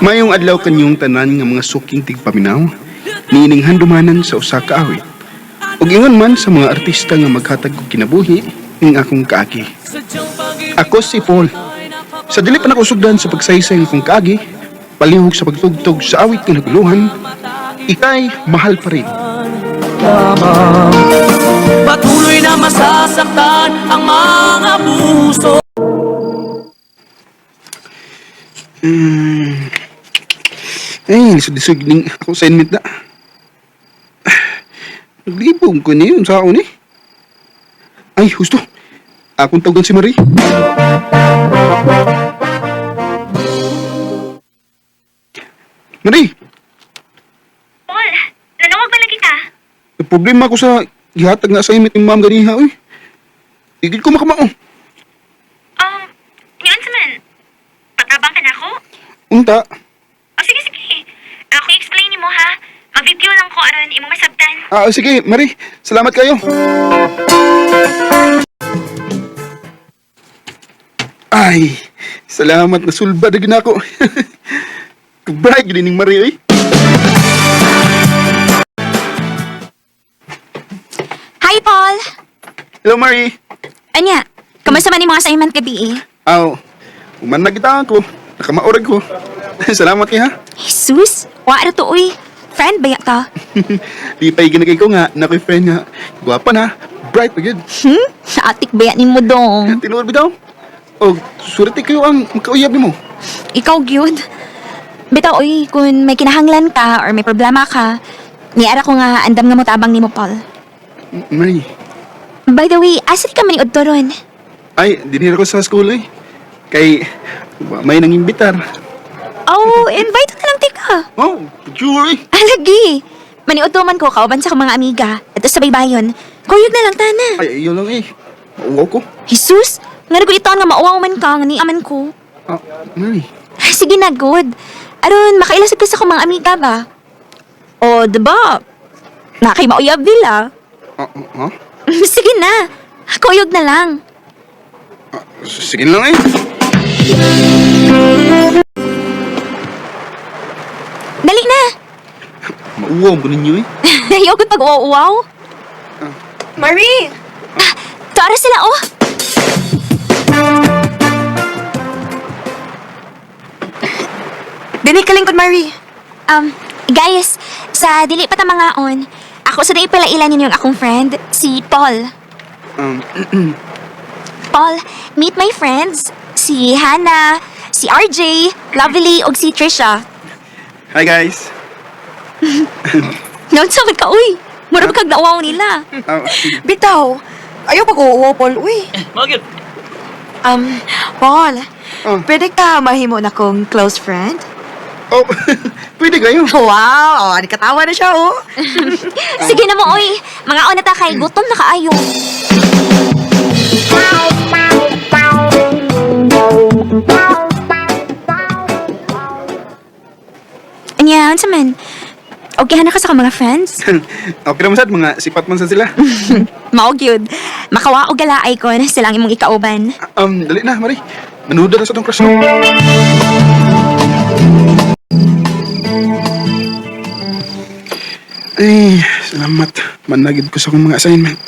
Mayong adlaw kanyong tanan nga mga suking tigpaminaw, niining handumanan sa usa ka awit. Ug ingon man sa mga artista nga maghatag og kinabuhi ning akong kaagi. Ako si Paul. Sa dili pa nakusugdan sa pagsaysay ng akong kaagi, palihog sa pagtugtog sa awit nga naguluhan, ikay mahal pa rin. Patuloy na masasaktan ang mga puso. Ay, lisod-lisod ning ako assignment na. Naglibog ko niyo sa ni. Ay, husto. Akong tawagan si Marie. Marie, Paul, nanawag ba lagi ka? may problema ko sa gihatag nga assignment ni ma'am ganiha, uy. Igil ko makamao. Yun sa man. Patabang ka na ako? Unta, O sige, sige. Ako i-explain ni mo ha. Mag-video lang ko aron imong masabtan. Ah, sige, Marie. Salamat kayo. Ay, salamat na sulba na ginako. Kubay, ginining Marie, oy. Hi, Paul! Hello, Marie. Anya, kamusta man imong assignment gabi eh? Aw, uman na kita ako. Nakamaorag ko. Salamat kay ha. Jesus, wa ra to uy. Friend ba ta? Di pa ginagay ko nga, nakoy friend nga. Gwapa na, bright pa gyud. Atik ba nimo dong? Tinuod bitaw. Og surti kayo ang makauyab nimo. Ikaw gyud. Bitaw uy, kung may kinahanglan ka or may problema ka, niara ko nga andam nga mo tabang nimo, Paul. Marie, By the way, asa di ka man iudto ron? ay, dinhira ko sa school eh. Kay, wa may nang imbitar. Oh, invite na lang tika. Oh, sure eh. Alagi! Maniudto man ko kauban sa akong mga amiga. Ato sa baybayon. Kuyog na lang tana. Ay, iyo lang eh. Mauwaw ko. Jesus, nga ko ito nga mauwaw man ka, nga niaman ko. Ah, Marie. Ay, sige na, good. Aron, makailasag ka sa akong mga amiga ba? O, diba? Nakay mauyab nila. Ah, ah, ah? Sige na. Kuyog na lang. Ah, sige na lang eh. Dali na. Mauwaw ko ninyo eh. Ayaw ko pag-uwaw-uwaw. Marie! Ah, Tara sila, oh. Dini ka lingkod, Marie. Guys, sa dili pa ta mangaon, ako sa dai pala ilan ninyo ang akong friend, si Paul. Paul, meet my friends, si Hannah, si RJ, Lovely, ug si Trisha. Hi guys. Naunsa man ka, uy. Mura ba kag nauwaw nila? Ah, Bitaw! Ayaw pag-uuwaw, Paul. Uy! Magit. Paul, Oh. pwede ka mahimo na kong close friend? Oh, pwede kayo. Wow! Oh, katawa na siya, oh! Sige na mo, uy. Mga na ta kay gutom na kaayo. Anya, unsa man? Okay na ka sa akong mga friends? Okay naman sad, mga sipat man sa sila. Mao gyud. Makawaog galaay ko na silang imong ikauban. Dali na, Marie. Manuda na sa tong crush mo. Ay, salamat. Managid ko sa akong mga assignment.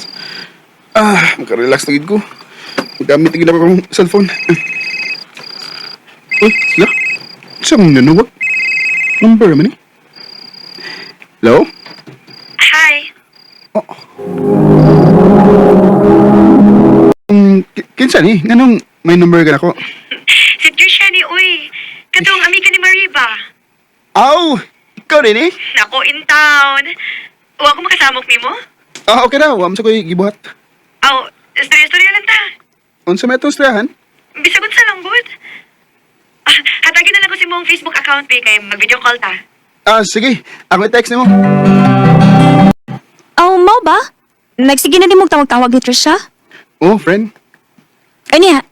Ah, makarelax na gid ko. Gamit na gid ako akong cellphone. Uy, sila? Sa mong nanuwag? Number naman eh. Hello? Hi. Oh. Kinsa ni? Nganong may number ka na ko? Si Trisha ni Uy. Katong amiga ni Marie ba? Aw! Ikaw rin eh. Nako, in town. Wa ko makasamok nimo? Ah, okay na. Wa man sa ko'y gibuhat. Aw, istorya-istorya lang ta. Unsa may atong istrahan? Bisag unsa lang gud. Ah, hatagin na lang ko si mong Facebook account be kay mag-video call ta. Ah, sige. Ako i-text nimo. Oh, mao ba? Nagsige na din mong tawag-tawag ni Trisha? Oh, friend. Anya,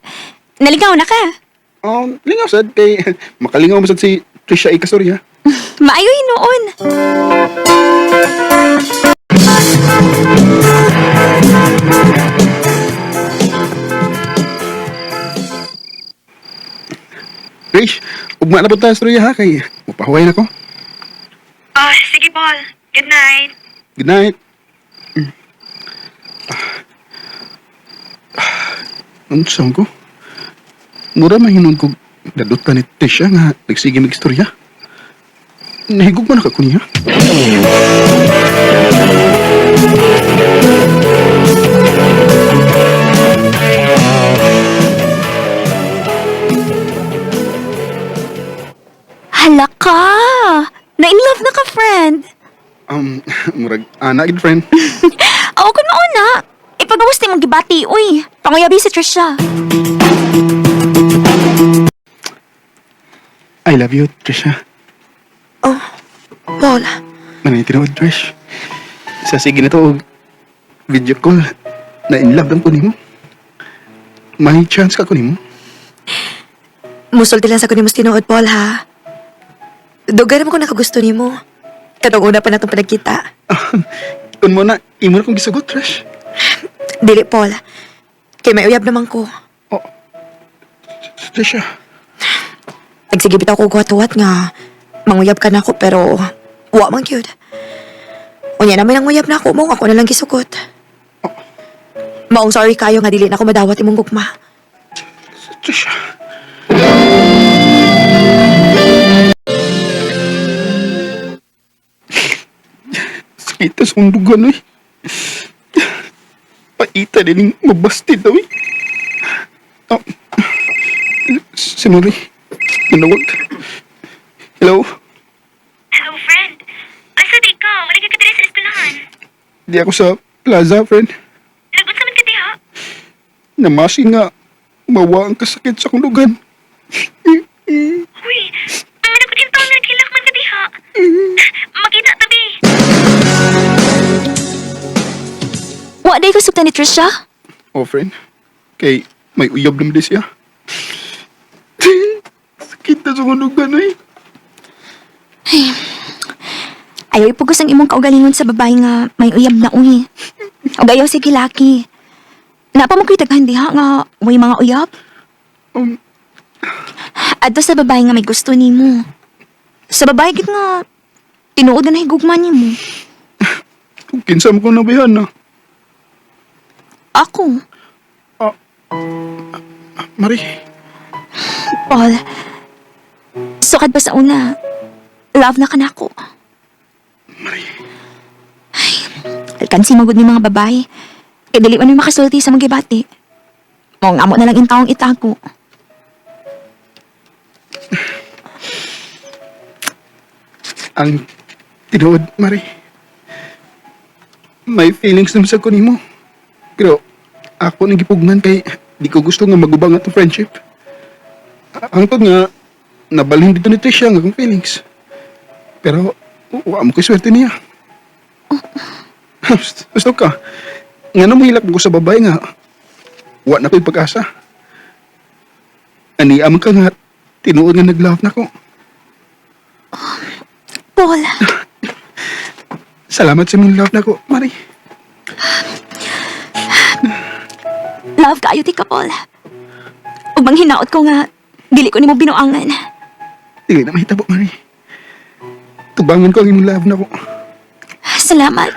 naligaw na ka. Lingaw sad kay makalingaw man sad si Trisha Ikastoria. Maayoy noon. Trish, ug Ugma na po tayo, istorya ha, kay mapahuway na ko. Oh, sige, Paul. Good night. Good night. Ano ko? Mura mahinon ko dadutan ni Trisha nga nagsige mag-istorya. Nahigog mo na ka ko niya. Hala ka! Na-in love na ka, friend. Murag, ana, good friend. Oo, kung mauna. Ipagawas ni mong gibati, uy. Panguyabi si Trisha. I love you, Trisha. Oh, Paul. Manay tinuod, Trish. Sa sige na to, og video call. Na in love lang ko nimo. May chance ka ko nimo. Musulti lang sa kunin mo tinuod, Paul, ha? Dugay naman ko nakagusto nimo. Katong una pa natong panagkita. Kun mo na, imo na kong gisugot, Trish. Dili, Paul. Kay may uyab naman ko. Oh, Trisha. Nagsige bitaw ko guwat-huwat nga. Manguyab ka na ako pero wa man gyud. Unya naman ang uyab na ako mo ako na lang gisugot. Maong sorry kayo nga dili na ako madawat imong gugma. Trisha. Sakit sa undugan, eh. Paita din yung mabasti daw, eh. Oh. Si Marie. Manawag. Hello? Hello, friend. Asa di ka? Wala ka kadiri sa eskwelahan. Di ako sa plaza, friend. Lagot sa man ka diha. Namasi nga. Mawa ang kasakit sa kulugan. Uy, ang ano ko din taon nga man ka diha. Makita tabi. Wa day ko sugtan ni Trisha. Oh, friend. Kay may uyab naman di siya. Sakit na sa kulugan, eh. Ayaw ipugos ang imong kaugalingon sa babae nga may uyab na uy. Ug ayaw si gilaki. Napa mo ko'y daghan diha nga may mga uyab. Adto sa babae nga may gusto nimo. Sa babae gid nga tinuod na nahigugma nimo. Kung kinsa mo kong nabihan na. Ako, Marie, Paul. Sukad pa sa una, love na ka na ako. Marie. Alkansi magud ni mga babae. Kay dili man mi makasulti sa mga gibati. Mong amo na lang intawong itago. Ang tinuod, Marie. May feelings naman sa kunimo. Pero ako nang gipugnan kay di ko gusto nga magubang atong friendship. Hangtod nga, nabalhin dito ni Trisha ang akong feelings. Pero, wa mo ko'y swerte niya. Gusto ka. Nga na mohilak ko sa babae nga, wa na ko'y pag-asa. Ani man ka nga, tinuod nga nag-love na ko. Paul, Salamat sa imong love na ko, Marie. love kaayo ti ka, Paul. Ug manghinaot ko nga dili ko nimo binuangan. Dili na mahitabo, Marie. Tubangan ko ang imong love na ko. Salamat.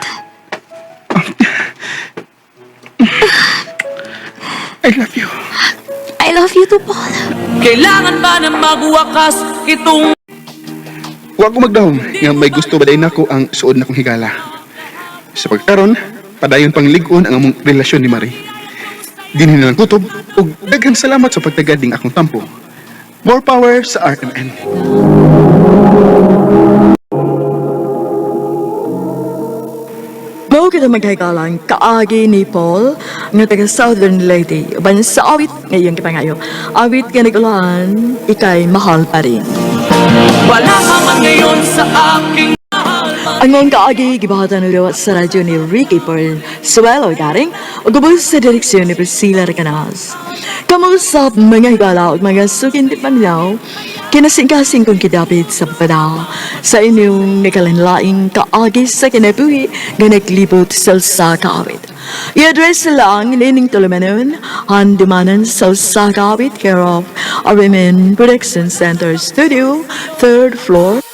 I love you. I love you too, Paul. Kailangan ba na magwakas itong Wa ko magdahom nga may gusto ba nako ang suod na kong higala. Sa pagkaron, padayon pang lig-on ang among relasyon ni Marie. Dinhi na lang kutob ug daghang salamat sa pagtagad ning akong tampo. More power sa RMN. Mao kita maghigalang kaagi ni Paul nga taga Southern Leyte uban sa awit ngayong kipangayo. Awit nga nag-ulan, ikay mahal pa rin. Wala ka man ngayon sa aking Ang mong kaagi gibahatan ng sa radyo ni Ricky Pearl Suelo Garing ug ubos sa direksyon ni Priscilla Recanas. Kamusta mga higala ug mga sukin di paminaw, kinasingkasing kong kidapit sa panaw sa inyong nakalanlaing kaagi sa kinabuhi nga naglibot sa usa ka awit. I-address lang nining tulumanon, handumanan sa usa ka awit, care of RMN Production Center Studio, third floor.